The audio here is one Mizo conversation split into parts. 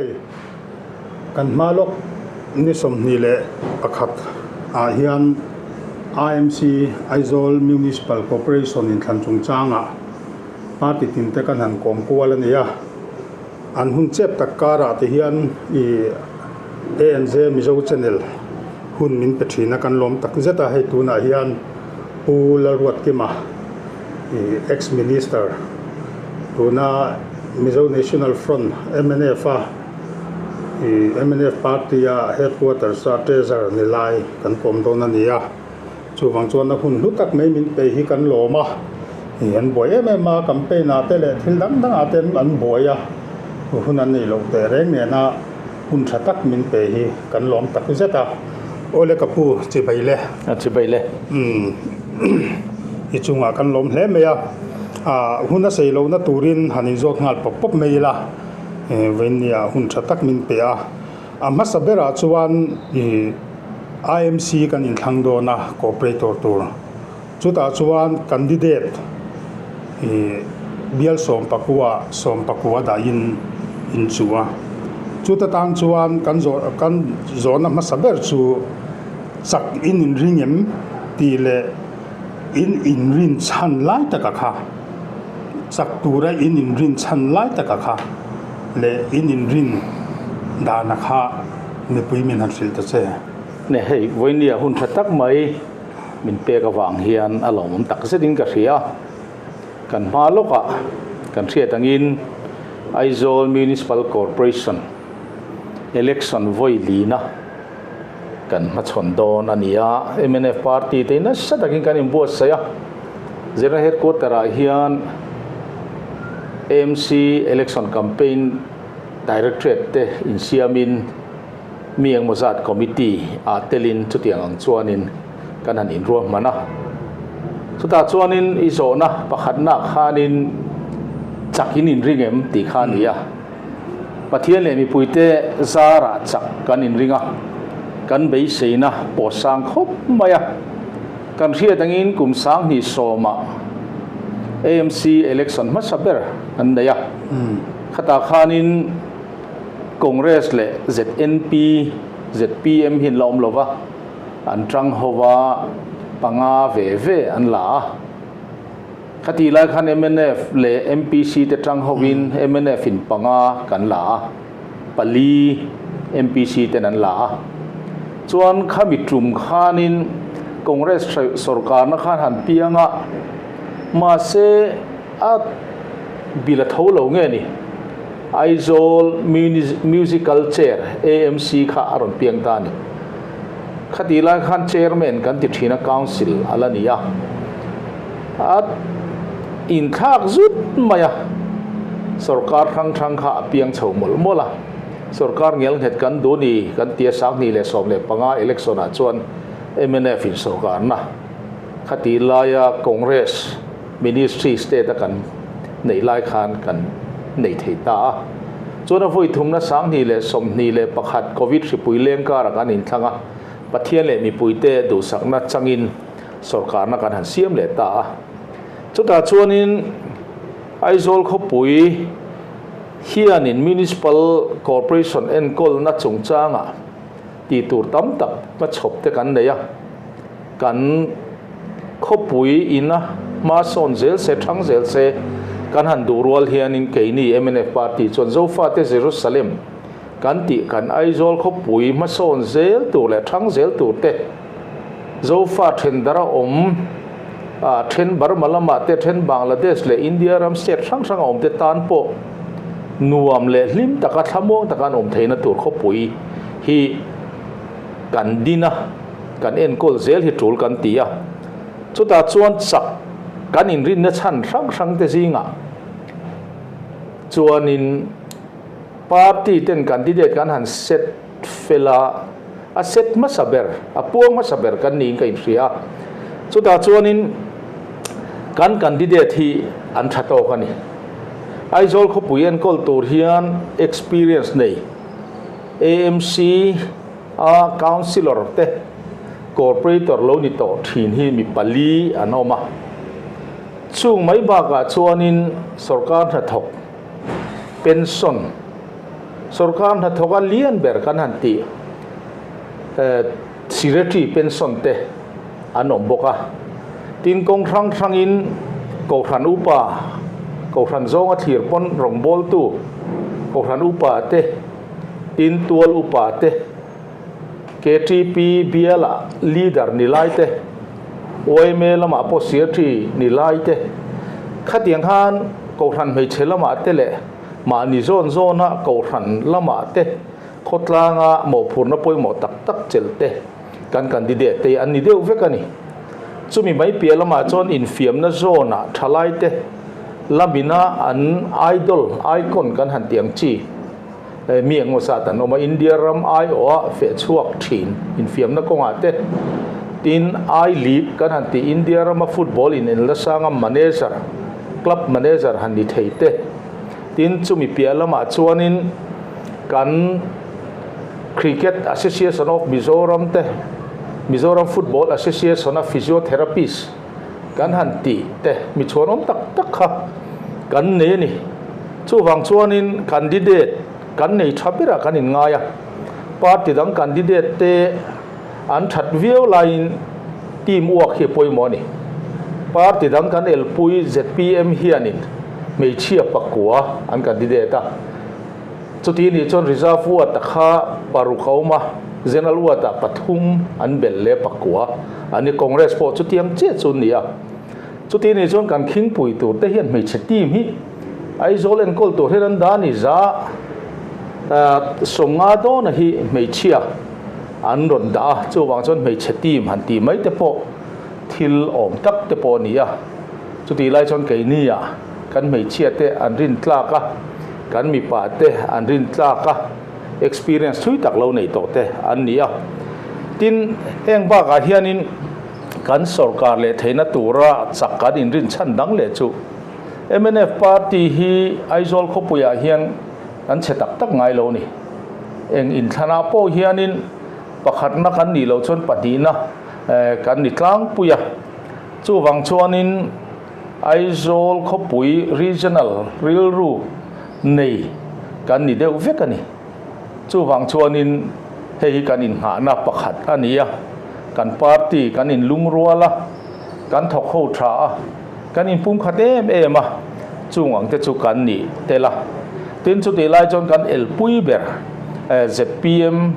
Hei kan hma lawk ni 21 ah hian AMC Aizawl Municipal Corporation inthlan chungchangah party tin te kan han kawm kual a ni a. An hun chep tak karah te hian ih ANZ Mizo Channel hun min pe thin a kan lawm tak zet a. Hei tunah hian Pu Lalruatkima ih ex minister tuna Mizo National Front, mnf, a ih mnf party a headquarters a treasurer ni lai kan kawm dawn a ni a. Chuvang chuan a hun hlu tak mai min pe hi kan lawm a, ih an buai em em a, campaign ah te leh thil dang dang ah te an buai a, hun an nei loh teh reng nena hun tha tak min pe hi kan lawm tak zet a. Awle ka pu, chibai le. A chibai le. Umm i chungah kan lawm hle mai a, ah hun a sei lohna turin han inzawt nghal pawp pawp mai ila, vawinia hun tha tak min pe a. A hmasa berah chuan ih IMC kan inthlang dawn a cooperator tur. Chutah chuan candidate ih bial sawmpakua sawmpakua dahin in chu a. Chuta tang chuan kan zawh kan zawhna hmasa ber chu chak in inring em tih leh in inrin chhan lai taka kha chak tura in inrin chhan lai taka kha leh in inrin dana kha mipui min han hrilh ta che. Ne hei, vawinia hun tha tak mai min pek avang hian a lawmawm tak zetin ka hria. Kan hma lawkah kan hriat angin Aizawl Municipal Corporation election vawi lina kan hmachhawn dawn a ni a, mnf party te hi nasa takin kan inbuatsaih a, General Headquarter ah hian AMC Election Campaign Directorate te insiamin mi engmaw zat committee ah telin chutiang ang chuanin kan han inruahman a. Chutah chuanin i zawhna pakhatna khanin chak in inring em tih kha a ni a. Pathian leh mipuite zarah chak kan inring a, kan beiseina pawh sang khawp mai a. Kan hriat angin kum 2010 ah AMC election hmasa ber an nei a. Khatah khanin Congress leh ZNP, zpm hi an la awm lo va, an tang ho va, panga ve ve an la a. Khatih lai khan mnf leh MPC te tang hovin mnf in panga kan la a, pali MPC ten an la a. Chuan khami tum khanin Congress sorkarna khan han piang a, mahse a bil a tho lo nge ni, Aizawl Musical Chair, AMC, kha a rawn piang ta a ni. Khatih lai khan Chairman kan ti thin a, Council a la ni a. A inthlak zut mai a, sorkar hrang hrang kha a piang chho mawlh mawlh a. Sorkar ngelnghet kan duh ni kan ti a, 2015 election ah chuan mnf in sorkarna khatih laia Congress Ministry state a kan neih lai khan kan nei thei ta a. Chuan a vawi thumna 2021 Covid hripui leng karah kan inthlang a, Pathian leh mipuite duhsakna changin sorkarna kan han siam leh ta a. Chutah chuanin Aizawl khawpui hianin Municipal Corporation enkawlna chungchangah tih tur tam tak hmachhawp te kan nei a. Kan khawpui ina hma sawn zel se, thang zel se kan han duh rual hianin keini mnf party chuan Zofate Jerusalem kan tih kan Aizawl khawpui hmasawn zel tur leh thang zel tur te Zofa then dara awm a then Burma lamah te then Bangladesh leh India ram state hrang hrang a awm te tan pawh nuam leh hlim taka thlamuang taka an awm theihna tur khawpui hi kan din a, kan enkawl zel hi tul kan ti a. Chutah chuan chak kan inrinna chhan hrang hrang te zingah chuanin party ten candidate kan han set fel a, a set hmasa ber, a puang hmasa ber kan niin ka inhria a. Chutah chuanin kan candidate hi an tha tawk a ni. Aizawl khawpui enkawl tur hian experience nei AMC a councillor te corporator lo ni tawh thin hi mi pali an awm a. Chung mai bakah chuanin sorkar hnathawk pension. Sorkar hnathawka lian ber kan han tih Secretary pension te an awm bawk a. Tin, kawng hrang hrangin Kohhran Upa, Kohhran zawnga thlir pawn rawngbawltu Kohhran Upa te, tin Tual Upa te, KTP biala leader ni lai te, yma lamah pawh Secretary ni lai te, khatiang khan Kohhran hmeichhe lamah te leh mahni zawn zawna Kohhran lamah te khawtlanga mawhphurhna pawimawh tak tak chelh te kan candidate te an ni deuh vek a ni. Chumi mai piah lamah chuan infiamna zawnah thalai te lamina an idol, icon kan han tih ang chi, Mi engmaw zat an awm a, India ram aiawha feh chhuak thin infiamna kawngah te, tin I League kan han tih India rama football in en la sanga manager, club manager han ni thei te, tin chumi piah lamah chuanin kan Cricket Association of Mizoram te, Mizoram Football Association a physiotherapist kan han tih te mi chhuanawm tak tak kha kan nei a ni. Chuvang chuanin candidate kan nei tha berah kan inngai a, party dang candidate te an that viau laiin team work hi a pawimawh a ni. Party dang kan elpui zpm hianin hmeichhia pakua an candidate a, chuti nih chuan reserve ward a kha paruk a awm a, general ward ah pathum an belh leh pakua a ni. Congress pawh chutiang chiah chu an ni a. Chuti nih chuan kan khingpui tur te hian hmeichhe team hi Aizawl enkawl tur hian an dah a ni. Za sawmnga dawna hi hmeichhia an rawn dah a, chuvang chuan hmeichhe team han tih mai te pawh thil awm tak te pawh a ni a. Chutih lai chuan keini ah kan hmeichhia te an rin tlak a, kan mipa te an rin tlak a, experience thui tak lo nei tawh te an ni a. Tin, heng bakah hianin Kan sorkar leh theihna tura chak kan inrin chhan dang leh chu mnf party hi Aizawl khawpuiah hian kan chhe tak tak ngai lo ni. Eng inthlanah pawh hianin pakhatna kan nih loh chuan pahnihna kan ni tlangpui a. Chuvang chuanin Aizawl khawpui regional rilru nei kan ni deuh vek a ni. Chuvang chuanin hei hi kan inngahna pakhat a ni a, kan party kan inlungrual a, kan thawk ho tha a, kan inpumkhat em em a, chung ang te chu kan nih tel a. Tin, chutih lai chuan kan elpui ber zpm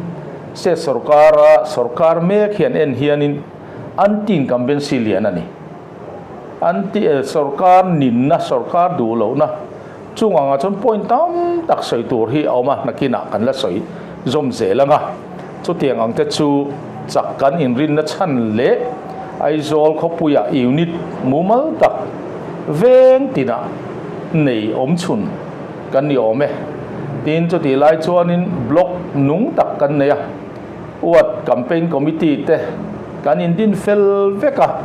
state sorkara sorkar mek hian en hianin anti-incumbency lian a ni. Anti sorkar ninna, sorkar duh lohna Chung angah chuan point tam tak sawi tur hi a awm a, nakinah kan la sawi zawm zel ang a. Chutiang ang te chu chak kan inrinna chhan leh Aizawl khawpuiah unit mumal tak veng tinah nei awm chhun kan ni awm e. Tin, chutih lai chuanin block nung tak kan nei a, Ward Campaign Committee te kan indin fel vek a,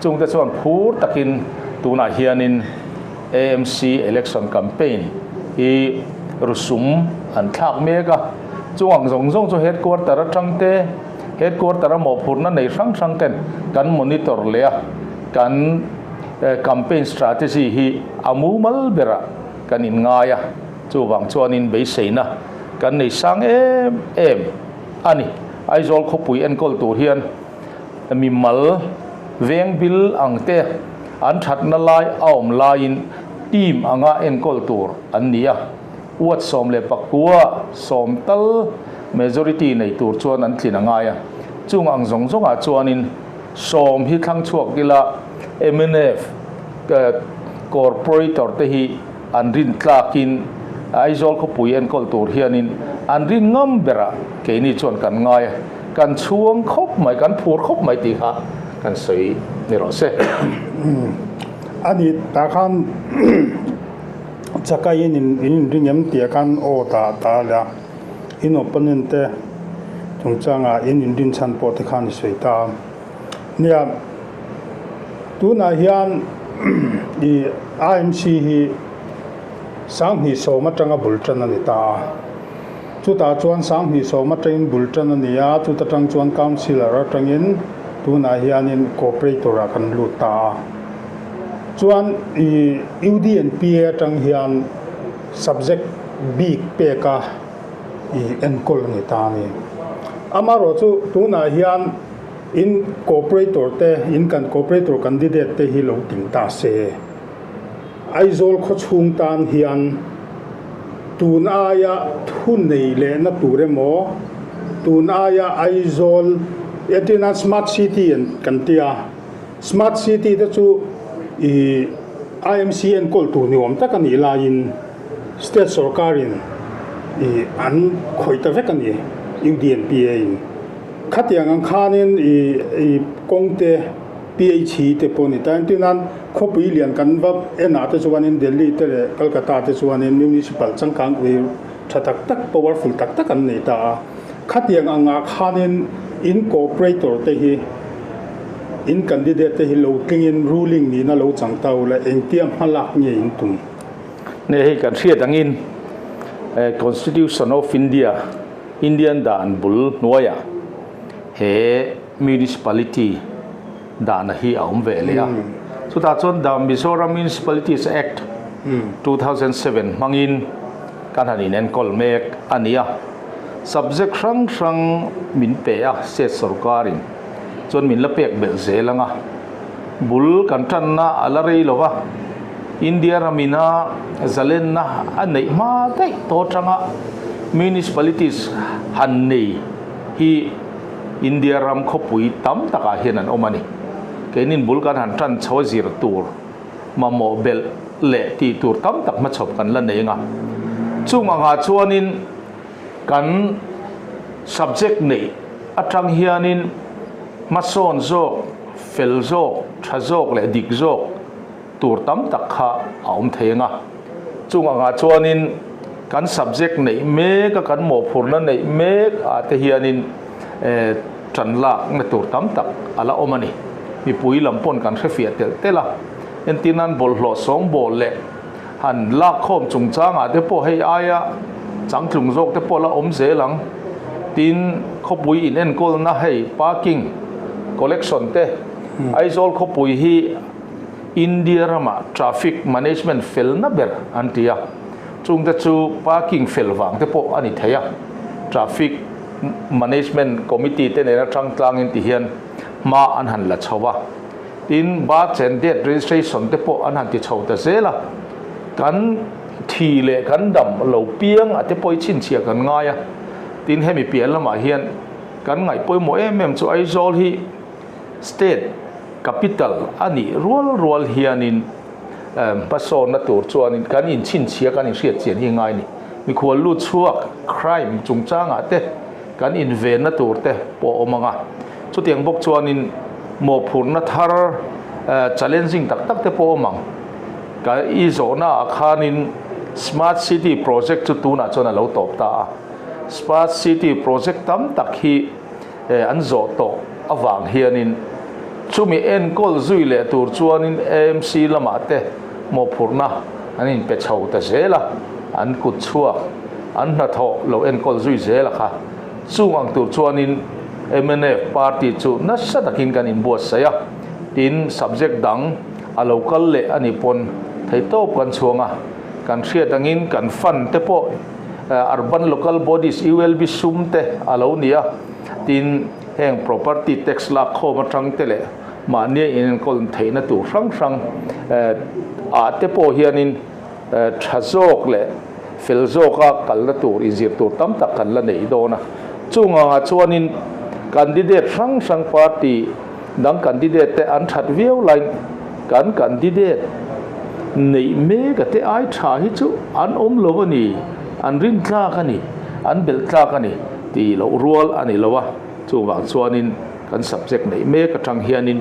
chungte chuan phur takin tunah hianin, AMC election campaign hi rusum an thlak mek a, chung ang zawng zawng chu headquarter atang te, headquarter a mawhphurhna nei hrang hrang ten kan monitor leh a, kan campaign strategy hi a mumal berah kan inngai a, chuvang chuanin beiseina kan nei sang em em a ni. Aizawl khawpui enkawl tur hian mimal veng bil ang te an thatna lai a awm laiin team anga enkawl tur an ni a, ward 19 sawm tal majority nei tur chuan an tlin a ngai a, chung ang zawng zawngah chuanin sawm hi thlang chhuak ila mnf corporator te hi an rin tlakin Aizawl khawpui enkawl tur hianin an rin ngam berah keini chuan kan ngai a, kan chhuang khawp mai, kan phur khawp mai tih kha kan sawi ni rawh se. A ni tah khan chakai in in inring em tih ah khan aw ta ta leh a, in opponent te chungchangah in inrin chhan pawh te khan i sawi ta a. Nia, tunah hian i IMC hi 2010 atanga bul tan a ni ta a. Chutah chuan 2010 atangin bul tan a ni a, chuta tang chuan councillor atangin tunah hianin cooperator ah kan lut ta a. Chuan i UDNPA atang hian subject bik pek a. i enkawl a ni ta a ni. Amaherawhchu tunah hian in corporator te, in kan corporator candidate te hi lo tling ta se. Aizawl khawchhung tan hian tun aia thu nei lehna tur emaw, tun aia Aizawl entirnan Smart City an kan ti a, Smart City te chu ih IMC enkawl tur ni awm tak a nih laiin State sawrkarin ih an khawih ta vek a ni UDNPA in. Khatiang ang khanin ih ih kawng te PHE te pawh a ni ta. Entirnan khawpui lian kan va enah te chuanin Delhi te leh Calcutta te chuanin Municipal changkang ui tha tak tak powerful tak tak an nei ta a. Khatiang angah khanin in corporator te hi in candidate te hi lo tlingin ruling nihna lo chang ta ula engtia hmalak nge in tum? Nge hei kan hriat angin Constitution of India, Indian dan bul hnuaiah he Municipality dahna hi a awm ve leh a. Chutah chuan The Mizoram Municipalities Act, 2007 hmangin kan han inenkawl mek a ni a. Subject hrang hrang min pe a, state sorkarin chuan min la pek belh zel ang a. Bul kan tanna a la rei lo va, India ramina zalenna a neih hma daih tawh atanga municipalities han nei hi India ram khawpui tam takah hian an awm a ni. Keinin bul kan han tan chho a zir tur, mamawh belh leh tih tur tam tak hmachhawp kan la nei ang a. Chung angah chuanin kan subject neih atang hianin hmasawn zawk, fel zawk, tha zawk leh dik zawk tur tam tak kha a awm thei ang a. Chung angah chuanin kan subject neih mek a, kan mawhphurhna neih mek ah te hianin tan lakna tur tam tak a la awm a ni. Mipui lam pawn kan hrefiah telh telh a, entir nan bawlhhlawh sawngbawl leh han lakkhawm chungchangah te pawh hei aia changtlung zawk te pawh la awm zel ang. Tin, khawpui inenkawlna hei parking collection te, Aizawl khawpui hi India ramah traffic management felna ber an ti a, chungte chu parking fel vang te pawh a ni thei a, traffic management committee te nena tang tlangin ti hian hma an han la chho a, tin birth and death registration te pawh an han ti chho ta zel a, kan thi leh kan dam lo piang a te pawh i chhinchhiah kan ngai a, tin hemi piah lamah hian kan ngaih pawimawh em em chu Aizawl hi State capital a nih rual rual hianin hmasawnna tur chuanin kan inchhinchhia kan inhriat chian hi ngai a ni. Mikhual lut chhuak crime chungchangah te kan invenna tur te pawh a awm ang a. Chutiang bawk chuanin mawhphurhna thar challenging tak tak te pawh a awm ang. Ka i zawhnaah khanin Smart City project chu tunah chuan a lo tawp ta a. Smart City project tam tak hi an zawh tawh avang hianin chumi enkawl zui leh tur chuanin AMC lamah te mawhphurhna an inpe chho ta zel a, an kut chhuak, an hnathawh lo enkawl zui zel a kha. Chung ang tur chuanin mnf party chu nasa takin kan inbuatsaih a, tin subject dang a lo kal leh a nih pawn theihtawp kan chhuang a, kan hriat angin kan fund te pawh Urban Local Bodies, ULB, sum te a lo ni a, tin heng property tax lak khawm atang te leh mahnia inenkawl theihna tur hrang hrang ah te pawh hianin tha zawk leh fel zawka kalna tur inzir tur tam tak kan la nei dawn a. Chung angah chuanin candidate hrang hrang party dang candidate te an that viau laiin kan candidate neih mek a te ai tha hi chu an awm lo a ni, an rin tlak a ni, an belh tlak a ni tih loh rual a ni lo a, chuvang chuanin kan subject neih mek atang hianin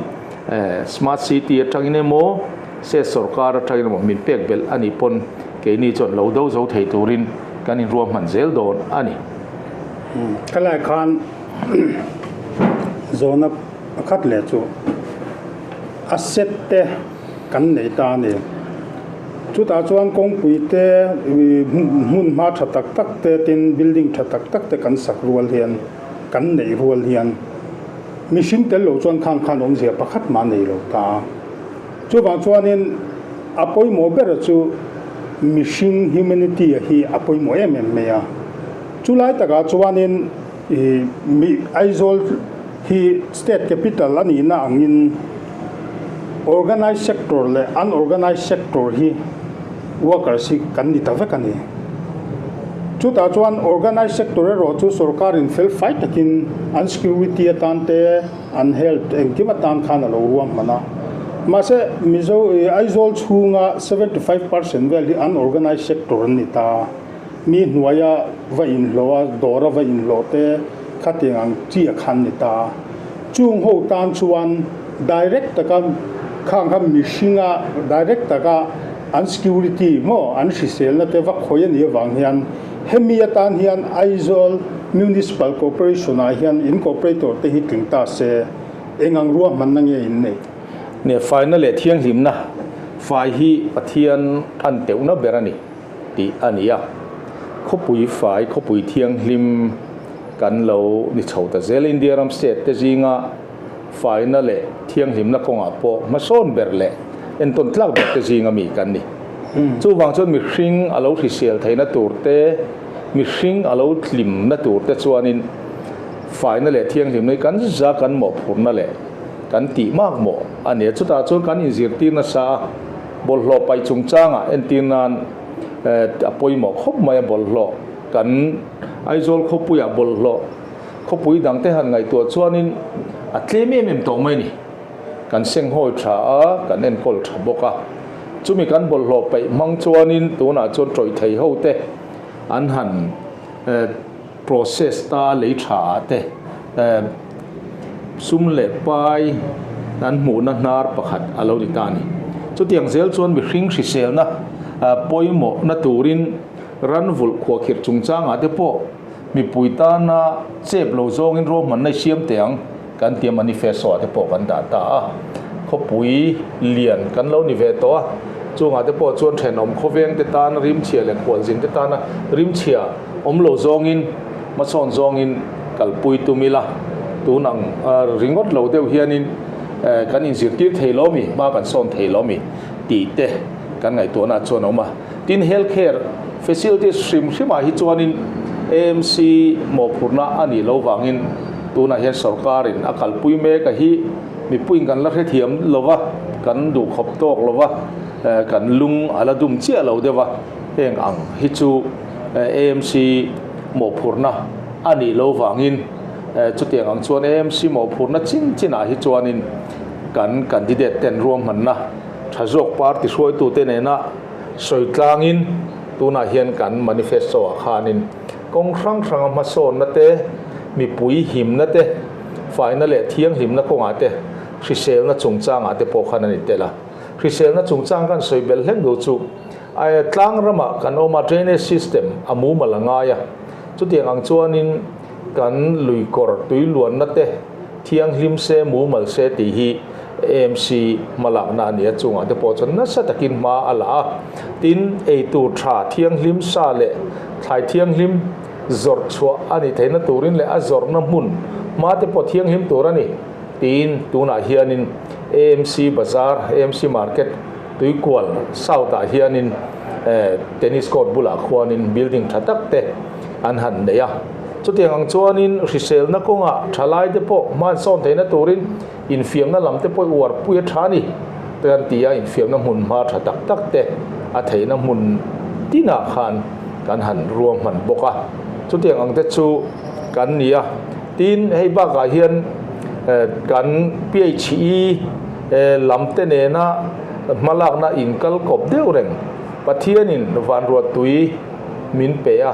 smart city atangin emaw state sorkar atangin emaw min pek belh a nih pawn keini chuan lo do zo thei turin kan inruahman zel dawn a ni. Helai khan zawhna pakhat leh chu asset te kan nei ta a ni. Chutah chuan kawngpui te, hmun hma tha tak tak te tin building tha tak tak te kan sak rual hian, kan neih rual hian mihring tel lo chuan khang khan awmzia pakhat mah nei lo ta a. Chuvang chuanin a pawimawh ber chu mihring humanity a hi a pawimawh em em mai a. Chulai takah chuanin ih mi Aizawl hi state capital a nihna angin organised sector leh unorganised sector hi workers hi kan ni ta vek a ni. Chutah chuan organised sector erawh chu sorkarin fel fai takin an security atan te, an health engkim atan khan a lo ruahman a. Mahse Mizo ih Aizawl chhunga 75% vel hi unorganised sector an ni ta. Mi hnuaia va inhlawh a, dawra va inhlawh te khatiang ang chi a khan ni ta. Chung ho tan chuan direct taka khang kha mihringa direct taka an security maw an hriselna te va khawi a nih avang hian hemi atan hian Aizawl Municipal Corporation ah hian incorporator te hi tling ta se eng ang ruahmanna nge in nei? Nia, faina leh thianghlimna fai hi Pathian an teuhna ber a ni. tih a ni a, khawpui fai, khawpui thianghlim kan lo ni chho ta zel. India ram state te zinga faina leh thianghlimna kawngah pawh hmasawn ber leh entawn tlak ber te zinga mi kan ni. Chuvang chuan mihring a lo hrisel theihna tur te, mihring a lo tlimna tur te chuanin faina leh thianghlimna hi kan za kan mawhphurhna leh kan tih makmawh a ni a. Chutah chuan kan inzirtir nasa a. Bawlhhlawh paih chungchangah entir nan a pawimawh khawp mai a bawlhhlawh kan Aizawl khawpuiah bawlhhlawh khawpui dangte han ngaihtuah chuanin a tlem em em tawh mai a ni. Kan senghawi tha a, kan enkawl tha bawk a. Chumi kan bawlhhlawh paih hmang chuanin tunah chuan tawih thei ho te an han process ta lei tha ah te sum leh pai an hmuhna hnar pakhat a lo ni ta a ni. Chutiang zel chuan mihring hriselna pawimawhna turin ran vulh khuahkhirh chungchangah te pawh mipui tana chep lo zawngin ruahmanna i siam teh ang kan tia manifesto ah te pawh kan dah ta a. Khawpui lian kan lo ni ve tawh a, chungah te pawh chuan thenawm khawveng te tana rimchhia leh khualzin te tana rimchhia awm lo zawngin hmasawn zawngin kalpui tum ila, tun ang ringawt lo deuh hianin kan inzirtir thei lo mi, hma kan sawn thei lo mi tih te kan ngaihtuahna chuan a awm a. Tin, health care facilities hrim hrimah hi chuanin AMC mawhphurhna a nih loh vangin tunah hian sorkarin a kalpui mek a hi mipuiin kan la hrethiam lo va, kan duhkhawp tawk lo va, kan lung a la dum chiah lo deuh a, heng ang hi chu AMC mawhphurhna a nih loh vangin chutiang ang chuan AMC mawhphurhna chin chinah hi chuanin kan candidate ten ruahmanna tha zawk party hruaitute nena sawi tlangin tunah hian kan manifesto ah khanin kawng hrang hranga hmasawnna te, mipui himna te, faina leh thianghlimna kawngah te, hriselna chungchangah te pawh khan a ni tel a. Hriselna chungchang kan sawi belh hlek duh chu Aia tlang ramah kan awm a, drainage system a mumal a ngai a. Chutiang ang chuanin kan luikawr tui luanna te thianghlim se, mumal se tih hi AMC hmalakna a ni a, chungah te pawh chuan nasa takin hma a la a. Tin, eitur tha thianghlim sa leh thlai thianghlim zawrh chhuah a nih theihna turin leh a zawrhna hmun hma te pawh thianghlim tur a ni tiin tunah hianin AMC bazar, AMC market, Tuikual South ah hianin tennis court bulah khuanin building tha tak te an han nei a. Chutiang ang chuanin hriselna kawngah thalai te pawh hman sawn theihna turin infiamna lam te pawh uar pui a tha a ni te kan ti a, infiamna hmun hma tha tak tak te a theihna hmun tinah khan kan han ruahman bawk a. Chutiang ang te chu kan ni a. Tin, hei bakah hian kan PHE lam te nena hmalakna inkal kawp deuh reng. Pathianin van ruahtui min pe a,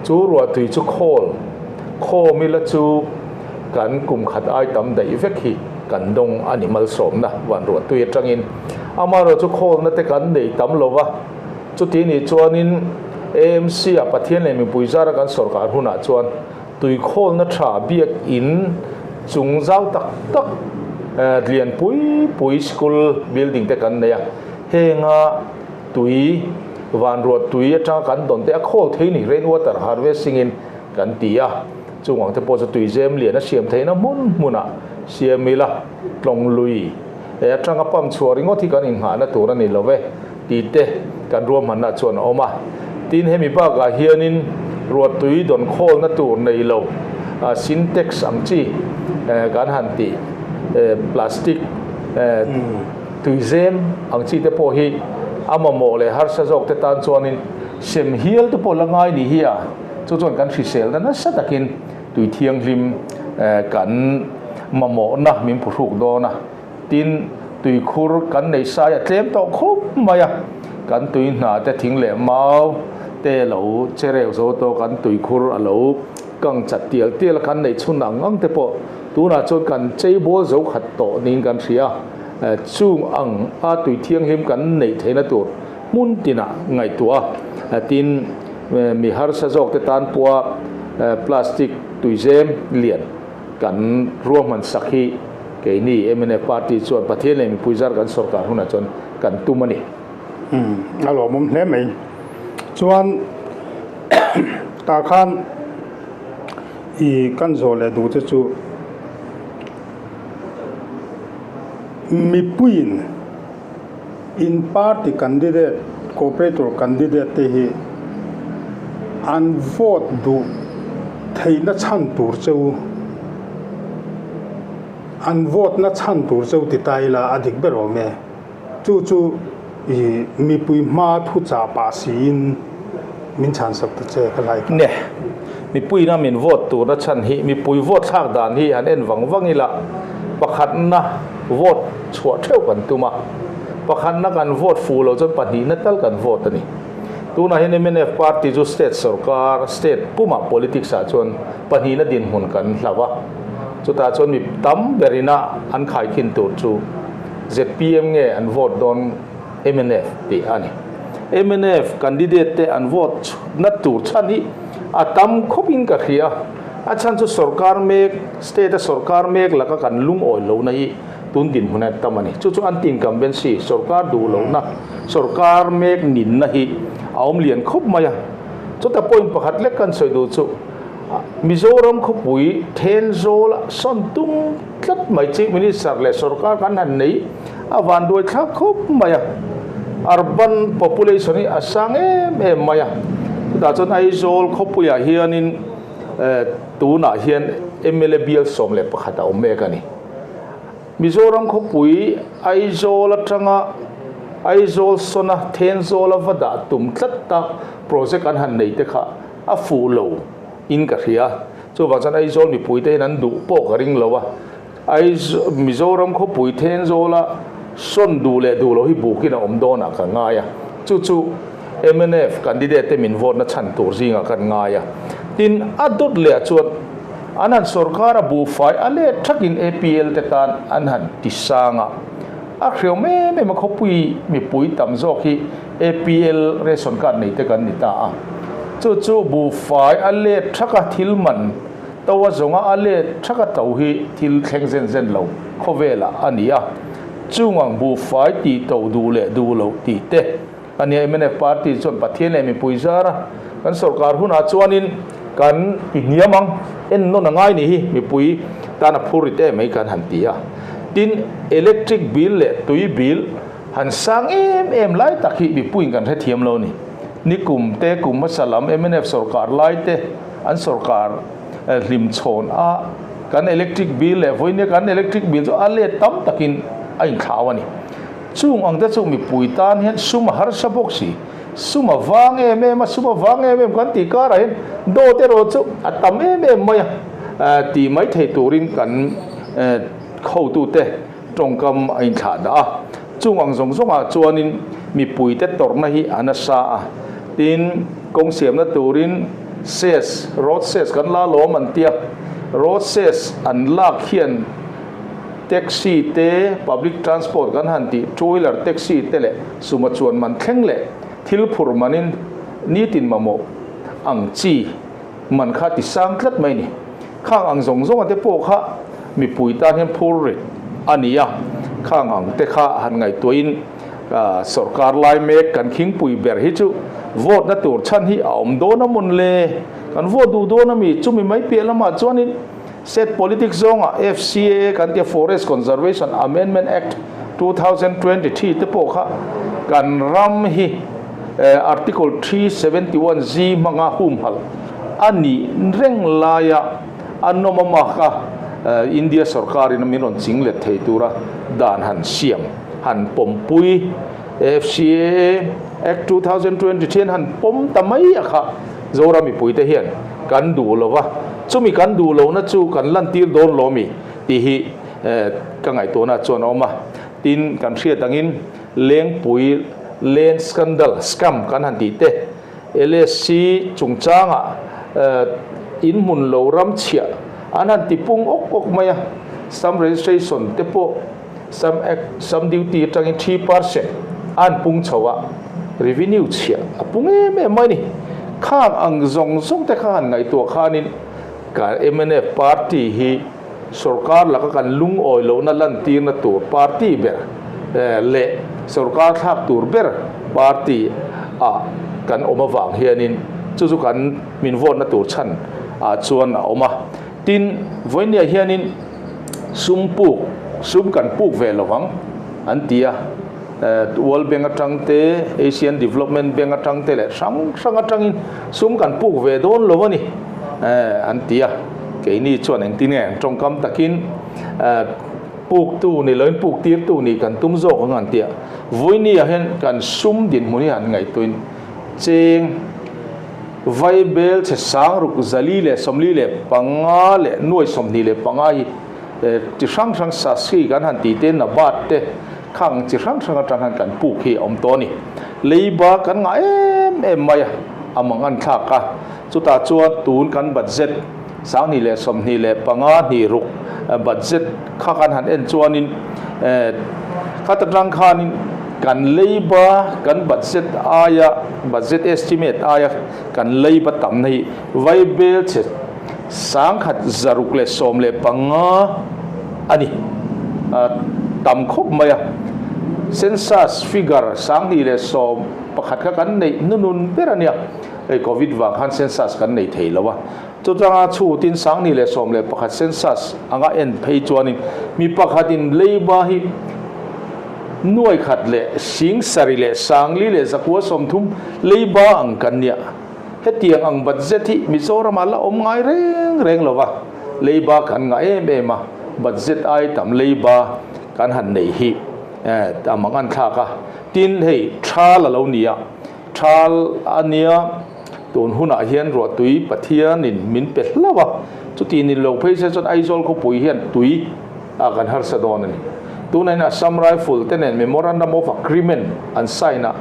chu ruahtui chu khawl khawm ila chu kan kum khat ai tam daih vek hi kan dawng a ni malsawmna van ruahtui atangin. Amaherawhchu chu khawlna te kan nei tam lo va, chuti nih chuanin AMC ah Pathian leh mipui zara kan sawrkar hunah chuan Tui khawlna tha biakin chung zau tak tak lian pui pui school building te kan nei a, henga tui van ruah tui atanga kan dawn te a khawl thei ni, rain water harvesting in kan ti a, chung ang te pawh chu tui zem lian a siam theihna hmun hmunah siam ila tlawng lui atanga pump chhuah ringawt hi kan inghahna tur a ni lo ve. Tih te kan ruahmanna chuan a awm a. Tin, hemi bakah hianin Ruahtui dawn khawlna tur nei lo Sintex ang chi kan han tih plastic tuizem ang chi te pawh hi a mamawh leh harsa zawk te tan chuanin sem hial te pawh la ngai ni hi a, chu chuan kan hriselna nasa takin tui thianghlim kan mamawhna min phuhruk dawn a. Tin, tuikhur kan neih sai a tlem tawh khawp mai a, kan tui hna te thing leh mau te lo che reu zo tawh kan tuikhur a lo kang chat tial tial a, kan neih chhun ang ang te pawh tunah chuan kan chei bawl zo khat tawh niin kan hria a, chung ang a tui thianghlim kan neih theihna tur hmun tinah ngaihtuah a, tin mi harsa zawk te tan pawha plastic tuizem lian kan ruahman sak hi Keini mnf party chuan Pathian leh mipui zar kan sorkar hunah chuan kan tum a ni. Umm a lawmawm hle mai. Chuan tah khan i kan zawh leh duh te chu mipuiin in party candidate cooperator candidate te hi an vote duh theihna chhan tur cheu An vote na chhan tur cheu ti ta ila a dik ber awm e. Chu chu i mipui hma thu chah pah siin min chhan sak ta che ka like a. Ne, mipuiin a min vote turna chhan hi mipui vote thlak dan hi han en vang vang ila pakhatna vote chhuah theuh kan tum a, pakhatna kan vote fuh loh chuan pahnihna tal kan vote a ni. Tunah hian mnf party chu state sorkar, state pumah politics ah chuan pahnihna dinhmun kan hlauh a. Chutah chuan mi tam berina an khaikhin tur chu zpm nge an vote dawn mnf tih a ni. Mnf candidate te an vote na tur chhan hi a tam khawpin ka hria. A chhan chu sorkar mek, state a sorkar mek laka kan lungawi lohna hi tun dinhmun a tam a ni. Chu chu anti-incumbency, sorkar duh lohna, sorkar mek ninna hi a awm lian khawp mai a. Chuta point pakhat lek kan sawi duh chu, Mizoram khawpui Thenzawl sawn tum tlat mai Chief Minister leh sorkar kan han nei a vanduai thlak khawp mai a, urban population hi a sang em em mai a, chutah chuan Aizawl khawpuiah hianin tunah hian mla bial 11 a awm mek a ni. Mizoram khawpui Aizawl atanga Aizawl sawna Thenzawl a va dah tum tlat tak project an han nei te kha a fuh lo in ka hria. Chuvang chuan Aizawl mipui te hian an duh pawh ka ring lo a. Aizawl Mizoram khawpui Thenzawla sawn duh leh duh lo hi bukin a awm dawnah ka ngai a. Chu chu mnf candidate te min vote na chhan tur zingah kan ngai a. Tin, a dawt leh ah chuan an han sorkar a buhfai a let thakin APL te tan an han ti sang a. A hriau em em a khawpui mipui tam zawk hi APL ration card nei te kan ni ta a. Chu chu buhfai a let thak a thil man to a zawnga a let thak a to hi thil thleng zen zen lo khawvelah a ni a. Chung ang buhfai tih to duh leh duh loh tih te a nia. Mnf party chuan Pathian leh mipui zara kan sorkar hunah chuanin kan ti hniam ang, en nawn a ngai ni hi mipui tan a phur rit em mai kan han ti a. Tin, electric bill leh tui bill Han sang em em lai tak hi mipuiin kan hrethiam lo a ni. Nikum te, kum hmasa lam mnf sorkar lai te an sorkar hlim chhawn a, kan electric bill leh vawinia kan electric bill chu a let tam takin a inthlau a ni. Chung ang te chu mipui tan hian sum a harsa bawk si. Sum a vang em em a, sum a vang em em kan tih karah hian dawt erawh chu a tam em em mai a, tih mai thei turin kan hotute Tawngkam a inthlah dah a, chung ang zawng zawngah chuanin mipuite tawrhna hi a nasa a, tin kawng siamna turin ses, road ses kan la lawm an tia, road ses an lak hian taxi te, public transport kan han tih two wheeler taxi te leh suma chuan man thleng leh thil phur manin nitin mamawh ang chi man kha ti sang tlat mai ni. Khang ang zawng zawng te pawh kha mipui tan hian phur rit a ni a, khang ang te kha han ngaihtuahin sorkar lai mek kan khingpui ber hi chu vote na tur chhan hi a awm dawn a mawn le, kan vote duh dawn a mi, chumi mai piah lamah chuanin state politics zawngah FCAA kan tia Forest Conservation Amendment Act 2023 te pawh kha kan ram hi Article 371 G hmanga humhalh. a nih reng laia a nawm a mak a, India sorkarin a min rawn ching let thei tura dan han siam han pawmpui AFCAA Act 2023 an han pawm ta mai a kha Zoram mipuite hian kan duh lo va, chumi kan duh lohna chu kan lantir dawn lo mi tih hi ka ngaihtuahna chuan a awm a. Tin, kan hriat angin Lengpui Land Scandal, Scam, kan han tih te, LSC chungchangah inhmun lo ram chhiah an han ti pung awk awk mai a, stamp registration te pawh stamp act, stamp duty atangin 3% a han pung chho a, revenue chhiah a pung em em mai a ni. Khang ang zawng zawng te kha han ngaihtuah khanin kan mnf party hi Sorkar laka kan lungawi lohna lantirna tur party ber leh sorkar thlak tur ber party ah kan awm avang hianin chu chu kan min vote na tur chhan ah chuan a awm a. Tin, vawinia hianin sum puk, sum kan puk ve lovang an ti a, World Bank atang te, Asian Development Bank atang te leh hrang hrang atangin sum kan puk ve dawn lo a ni an ti a. Keini chuan engtin nge an tawngkam takin puktu ni loin puk tirtu nih kan tum zawk ang an ti a. Vawinia hian kan sum dinhmun hi han ngaihtuin cheng vaibel chhe sang ruk 445 leh 25 hi chi hrang hrang sasri kan han tih te nabat te khang chi hrang hrang atang khan kan puk hi a awm tawh a ni. Leiba kan ngah em em mai a, a mang an thlak a. Chutah chuan tun kan budget 2025 hnih ruk budget kha kan han en chuanin khat atang khanin kan leiba kan budget aia budget estimate aia kan leiba tamna hi vaibel chhe 1615 a ni. Tam khawp mai a. Census figure 2011 kha kan neih nunun ber a nia. Hei Covid vang khan census kan nei thei lo a. Chutanga chhutin 2011 census anga en phei chuanin mi pakhatin leiba hi nuai khat leh sing sarih leh sangli leh zakua 30 leiba ang kan nia. Hetiang ang budget hi Mizoramah la awm ngai reng reng lo va, leiba kan ngah em em a, budget ai tam leiba kan han nei hi a mang an thlak a. Tin, hei thal a lo ni a, thal a nia tun hunah hian ruahtui Pathianin min pe hlauh a, chuti ni lo phei se chuan Aizawl khawpui hian tui a kan harsa dawn a ni. Tunah hian Assam Rifle te nen Memorandum of Agreement an sign a,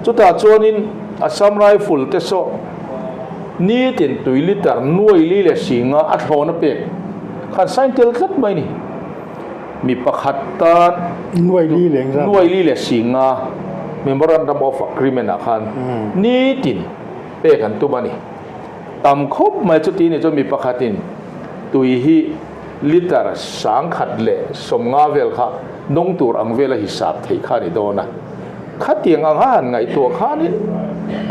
chutah chuanin Assam Rifle te saw nitin tui litre nuai li leh singa a thlawn a pek khan sign tel tlat mai a ni. Mi pakhat tan Nuai li leh engzat? Nuai li leh singa Memorandum of Agreement ah khan nitin pek an tum a ni. Tam khawp mai chuti ni chuan mi pakhatin tui hi Litre 1050 vel kha nawng tur ang vela hisap theih kha a ni dawn a. Khatiang anga han ngaihtuah khanin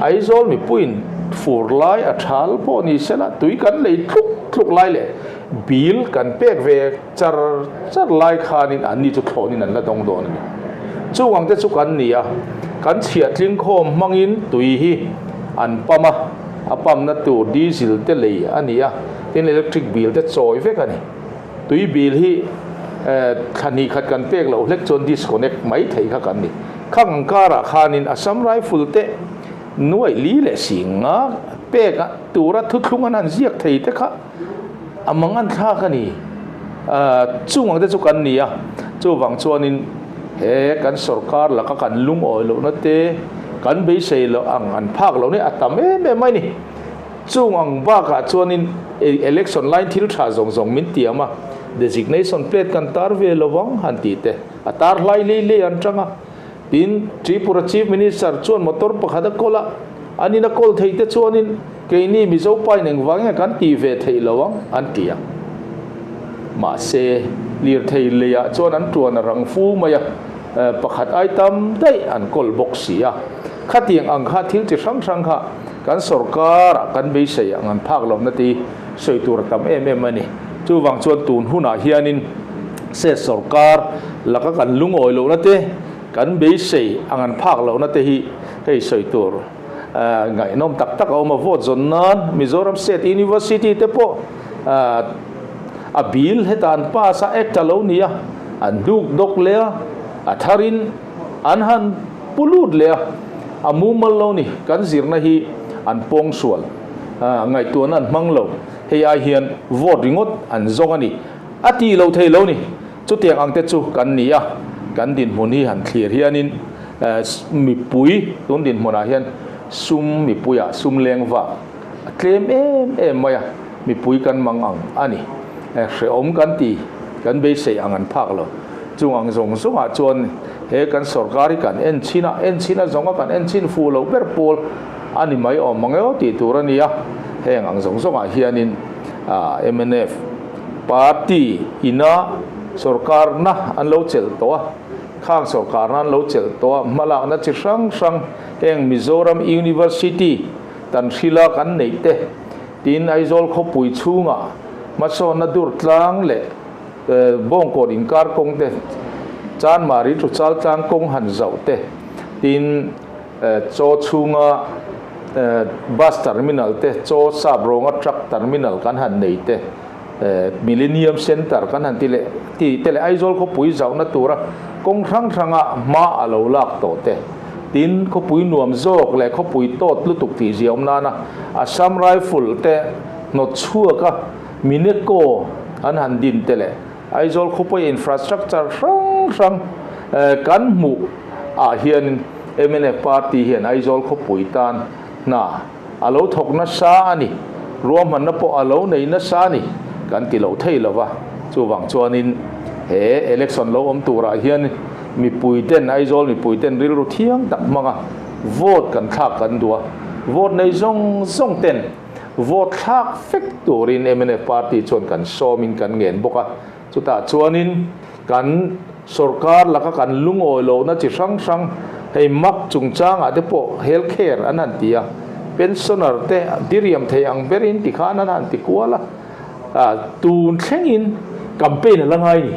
Aizawl mipuiin fur lai a thal pawh ni sela tui kan lei tluk tluk lai leh bill kan pek ve char char lai khanin anni chu thlawnin an la dawng dawn a ni. Chung ang te chu kan ni a, kan chhiahtling khawm hmangin tui hi an pump a, a pump na tur diesel te lei a ni a. Tin electric bill te chawi vek a ni. Tui bill hi thla hnih khat kan pek loh hlek chuan disconnect mai thei kha kan ni. Khang ang karah khanin Assam Rifle te nuai li leh si nga pek a tura thuthlung an han ziak thei te kha a mang an thlak a ni. Chung ang te chu kan ni a, chuvang chuanin he kan sorkar laka kan lungawi lohna te kan beisei loh ang an phak loh ni a tam em em mai ni. Chung ang bakah chuanin election line thil tha zawng zawng min tiam a, designation plate kan tar ve lo vang han tih te a tar hlai lei lei an tang a. Tin, Tripura Chief Minister chuan motor pakhat a kawl a, an in a kawl thei te chuanin keini Mizo pa in engvang nge kan tih ve theih lo ang an ti a. Mahse, lirthei leiah chuan an tuan a rang fu mai a, pakhat ai tam daih an kawl bawk si a. Khatiang ang kha thil chi hrang hrang kha Kan sorkar ah kan beisei ang an phak lohna te hi sawi tur a tam em em a ni. Chuvang chuan tun hunah hianin state sorkar laka kan lungawi lohna te, kan beisei ang an phak lohna te hi hei sawi tur Ngaihnawm tak tak a awm a, vote zawn nan Mizoram State University te pawh a bill heta an pass a, act a lo ni a, an hnuk dawk leh a, a tharin an han pu lut leh a, a mumal lo ni, kan zirna hi an pawng sual, ngaihtuahna an hmang lo, hei ai hian vote ringawt an zawng a ni, a tih loh thei lo ni. Chutiang ang te chu kan ni a, kan dinhmun hi han thlir hianin mipui tun dinhmunah hian sum mipuiah sum leng vak a tlem em em mai a, mipui kan mang ang a ni. Hrehawm kan ti, kan beisei ang an phak lo. Chung ang zawng zawngah chuan he kan sorkar hi kan en chhin a, en chhin a zawnga kan en chhin fuh loh ber pawl a ni mai awm ang emaw tih tur a ni a, heng ang zawng zawngah hianin mnf, Party ina sorkarna an lo chelh tawh a, khang sorkarna an lo chelh tawh a, hmalakna chi hrang hrang heng Mizoram University tan hrila kan neih te, tin Aizawl khawpui chhunga hmasawnna dur tlang leh Bawngkawn inkar kawng te, Chanmari thu chal tlang kawng han zauh te, tin Chaw chhunga Bus terminal te, Chaw sap rawnga truck terminal kan han nei te, Millennium Centre kan han ti leh ti te leh Aizawl khawpui zauhna tura kawng hrang hranga hma a lo lak tawh te, tin khawpui nuam zawk leh khawpui tawt lutuk tih zia awm nana Assam Rifle te hnawt chhuaka Mineco an han din te leh Aizawl khawpui infrastructure hrang hrang kan hmuh ah hian mnf party hian Aizawl khawpui tan hna a lo thawk nasa a ni, ruahmanna pawh a lo nei nasa a ni kan ti lo thei lova, chuvang chuanin he election lo awm turah hian mipui ten Aizawl mipui ten rilru thiang tak hmanga vote kan thlak kan duh a, vote nei zawng zawng ten Vote thlak vek turin mnf party chuan kan sawmin kan ngen bawk a, chutah chuanin kan sorkar laka kan lungawi lohna chi hrang hrang hei mak chungchangah te pawh health care an han ti a, pensioner te diriam thei ang berin tikhan an han ti kual a, tun thlengin campaign a la ngai ni.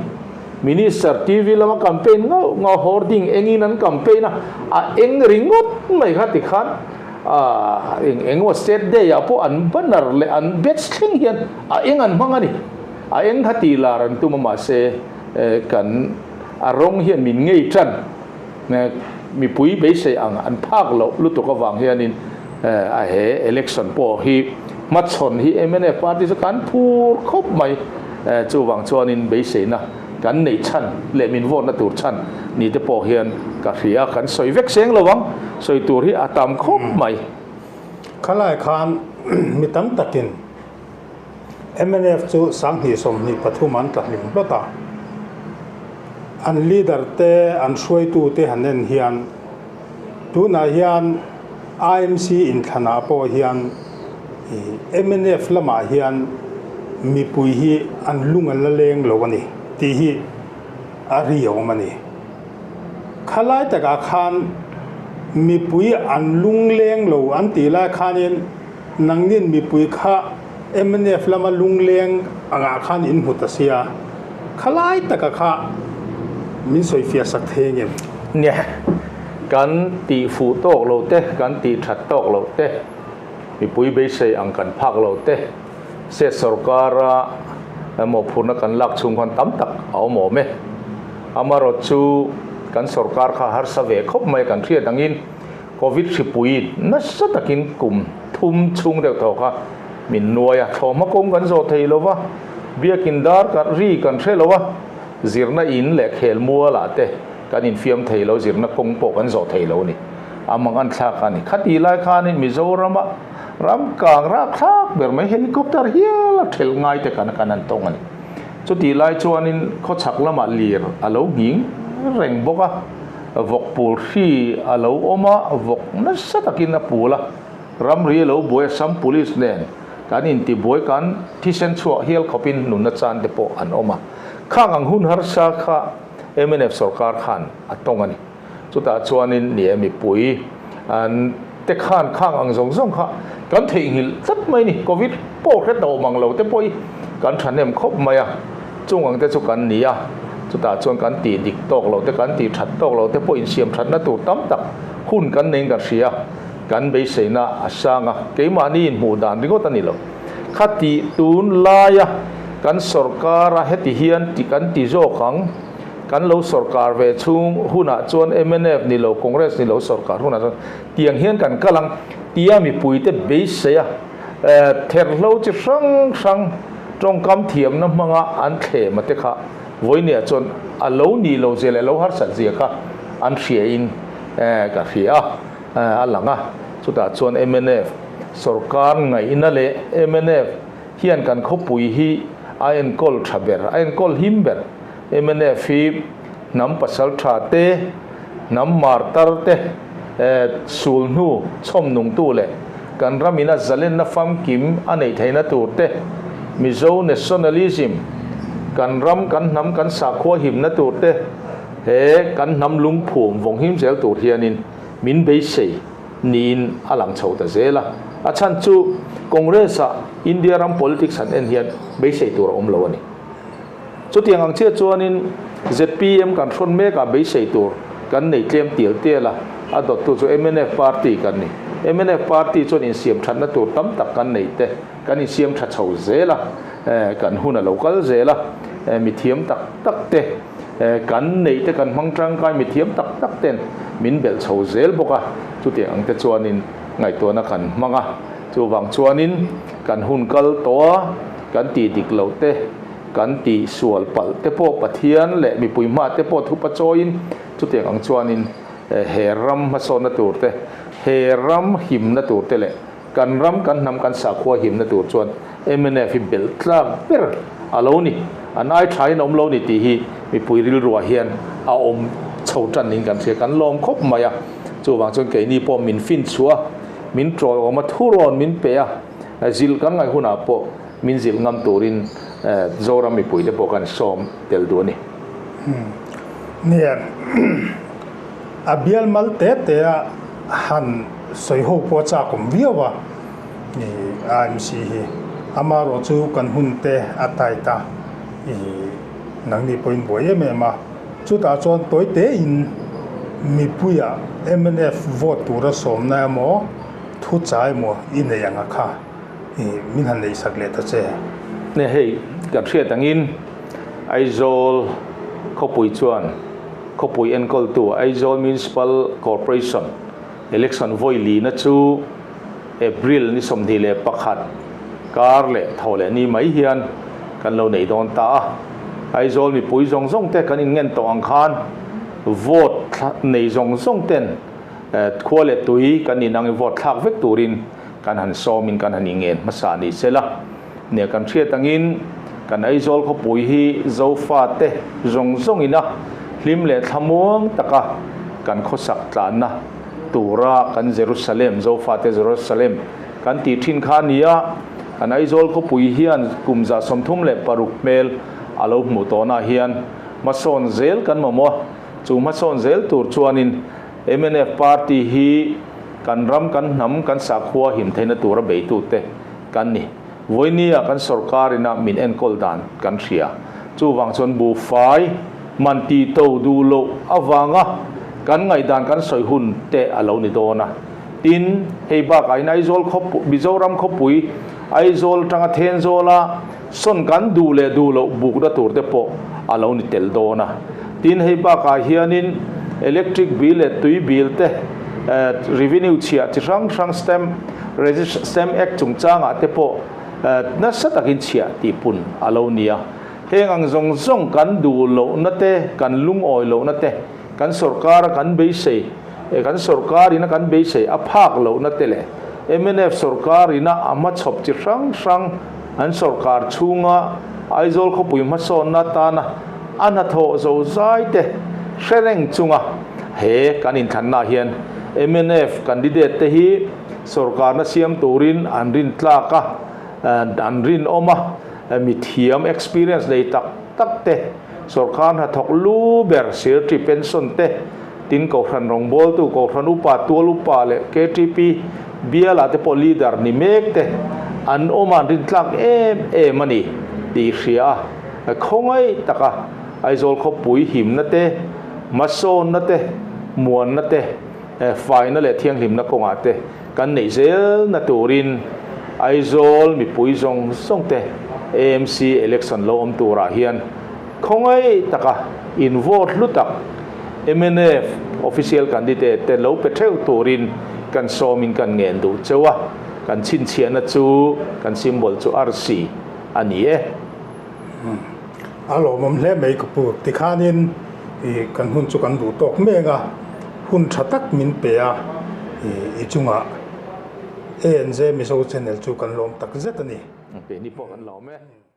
Minister TV lama campaign ngauh ngauh hoarding engin an campaign a, a eng ringawt mai kha tikhan Ahh eng eng emaw state day ah pawh an banner leh an badge thleng hian a eng an hmang a ni. A eng kha tih lar an tum a mahse kan a rawng hian min ngei tan mipui beisei ang an phak loh lutuk avang hianin a he election pawh hi hmachhawn hi mnf party chu kan phur khawp mai. Chuvang chuanin beiseina Kan neih chhan leh min vote na tur chhan ni te pawh hian ka hria, kan sawi vek seng lo ang, sawi tur hi a tam khawp mai. Khalai khan mi tam takin mnf chu 2023 an tla hlim hlawt a, an leader te an hruaitu te han en hian tunah hian IMC inthlanah pawh hian Mnf lamah hian mipui hi an lung an la leng lo a ni tih hi a ri a awm a ni. Khalai takah khan mipui an lung leng lo an tih lai khanin nangnin mipui kha mnf lama lung leng angah khan in hmu ta sia, khalai taka kha min sawifiah sak thei ang em? Nia, kan tih fuh tawk lo te, kan tih that tawk lo te. Mipui beisei ang kan phak lo te, state sorkara mawhphurhna kan lak chhung khan tam tak a awm awm e. Amarawt chu kan sorkar kha harsa ve khawp mai kan hriat angin Covid hripui nasa takin kum thum chhung deuh thaw kha min nuai a, thlawhhma kawng kan zawh thei lo va, biakin dar kan ri kan hre lo a, zirna in leh khelmualah te kan infiam thei lo, zirna kawng pawh kan zawh thei lo a ni. A mang an thlak a ni. Khati lai khanin Mizorama ram kang rak thlak ber mai helicopter hial a thelh ngai te kan kan an tawng a ni. Chuti lai chuanin khawchhak lamah lir a lo nghing reng bawk a, vawk pul hri a lo awm a, vawk nasa takin a pul a, ramri a lo buai a, Assam Police nen kan intibuai kan thisen chhuah hial khawpin nunna chan te pawh an awm a. Khang ang hun harsa kha mnf sorkar khan a tawng a ni. Chutah chuanin ni e mipui an te khan khang ang zawng zawng kha kan theihnghilh tlat mai ni. Covid pawh hre tawh mang lo te pawh hi kan thahnem khawp mai a, chung ang te chu kan ni a. Chutah chuan kan tih dik tawk lo te, kan tih that tawk lo te pawh insiam thatna tur tam tak hun kan neiin kan hria. kan beiseina a sang a, keimahni inhmuh dan ringawt a ni lo. Khati tun laia kan sorkar a heti hian ti kan ti zawk ang, kan lo sorkar ve chhung hunah chuan mnf ni lo Congress ni lo sorkar hunah chuan tiang hian kan kal ang tia mipuite beisei a, therhlo chi hrang hrang tawngkam thiamna hmanga an thlem a te kha vawinia chuan a lo ni lo zia leh lo harsat zia kha an hria in ka hria a, a lang a. Chutah chuan mnf sorkar ngaihna leh mnf hian kan khawpui hi a enkawl tha ber, a enkawl him ber. Mnf hi hnam pasal tha te, hnam martar te, sul hnu chhawm nungtu leh kan ramina zalenna famkim a neih theihna tur te, Mizo nationalism, kan ram, kan hnam, kan sakhua himna tur te, he kan hnam lungphum vawng him zel tur hianin min beisei niin a lang chho ta zel a. A chhan chu Congress-ah India ram politics han en hian beisei tur a awm lo a ni. Chutiang ang chiah chuanin zpm kan hrawn mekah beisei tur kan nei tlem tial tial a, a dawttu chu mnf party kan ni. Mnf party chuan insiam thatna tur tam tak kan nei te, kan insiam tha chho zel a, kan hun a lo kal zel a, mithiam tak tak te kan neih te kan hmang tangkai mithiam tak tak ten min belh chho zel bawk a, chutiang ang te chuanin ngaihtuahna kan hmang a. Chuvang chuanin kan hun kal tawh a, kan tih dik loh te, kan tih sual palh te pawh Pathian leh mipui hma te pawh thupa chawiin chutiang ang chuanin he ram hmasawnna tur te, he ram himna tur te leh kan ram kan hnam kan sakhua himna tur chuan mnf hi belh tlak ber a lo ni. An ai thain a awm lo ni tih hi mipui rilruah hian a awm chho tan niin kan hria, kan lawm khawp mai a. Chuvang chuan keini pawh min fin chhuah a, min tawiawm a, thurawn min pe a, zilh kan ngaih hunah pawh min zilh ngam turin Zoram mipuite pawh kan sawm tel duh a ni. Nia, a bial mal te te a han sawi ho pawh a chak awm viau a, AMC hi. Amaherawh chu kan hun te a tight a, nangni pawhin buai em em a. Chutah chuan tawi tein mipuia mnf vote tura sawmna emaw thu chai emaw i nei ang a kha min han neih sak leh ta che. Ne hei kan hriat angin Aizawl khawpui chuan khawpui enkawltu Aizawl Municipal Corporation election vawi lina chu April ni 21 kar leh tho leh ni mai hian kan lo nei dawn ta a. Aizawl mipui zawng zawng te kan inngen tawh ang khan vote nei zawng zawng ten khua leh tui kan inang vote thlak vek turin kan han sawmin kan han ingen hmasa ni sela. Ne kan hriat angin kan Aizawl khawpui hi Zofa te zawng zawngina hlim leh thlamuang taka kan khawsak tlanna tura kan Jerusalem, Zofa te Jerusalem kan tih thin kha nia. Kan Aizawl khawpui hian kum 36 hmel a lo hmuh tawhna hian hmasawn zel kan mamawh. Chu hmasawn zel tur chuanin mnf party hi kan ram kan hnam kan sakhua him theihna tura beitu te kan ni. Vawinia kan sorkarina min enkawl dan kan hria. Chuwang chuan bu fai man ti to du lo awanga kan ngai dan kan soi hun te a lo ni dawn a. Tin hei bak ain Aizawl khawp Mizoram khawpui Aizawl tanga Thenzawla sawn kan du leh du lo bukna tur te pawh a lo ni tel dawn a. Tin hei bakah hianin electric bill leh tui bill te revenue chhia chi hrang hrang stamp stamp act chungchangah te pawh nasa takin chhia tih pun a lo ni a. Heng ang zawng zawng kan du lohna te kan lungawi lohna te kan sorkar kan beisei kan sorkarina kan beisei a phak lohna te leh mnf sorkarina a hmachhawp chi hrang hrang an sorkar chhunga Aizawl khawpui hmasawnna tana a hnathawh zo zai te hrereng chunga he kan inthlanna hian mnf candidate te hi sorkarna siam turin an rin tlak a, an rin awm a, mithiam experience nei tak tak te sorkar hnathawk lu ber sirti pension te tin kohhran rawngbawl tu kohhran upa tual upa leh KTP biala te pawh leader ni mek te an awm an rin tlak em em ani tih hria a. Khawngai taka Aizawl khawpui himna te hmasawnna te muanna te faina leh thianghlimna kawngah te. kan neih zel na turin Aizawl mipui zawng zawng te AMC election lo awm turah hian khawngaih taka in vote hlu tak mnf official candidate te lo pe theuh turin kan sawmin kan ngen duh cheu a, kan chhinchhiahna chu kan symbol chu arsi a ni e. A lawmawm hle mai ka pu. Tikhanin kan hun chu kan duh tawk mek a, hun tha tak min pe a, i chungah ANZ Mizo Channel chu kan lawm tak zet a ni. Keini pawh kan lawm e.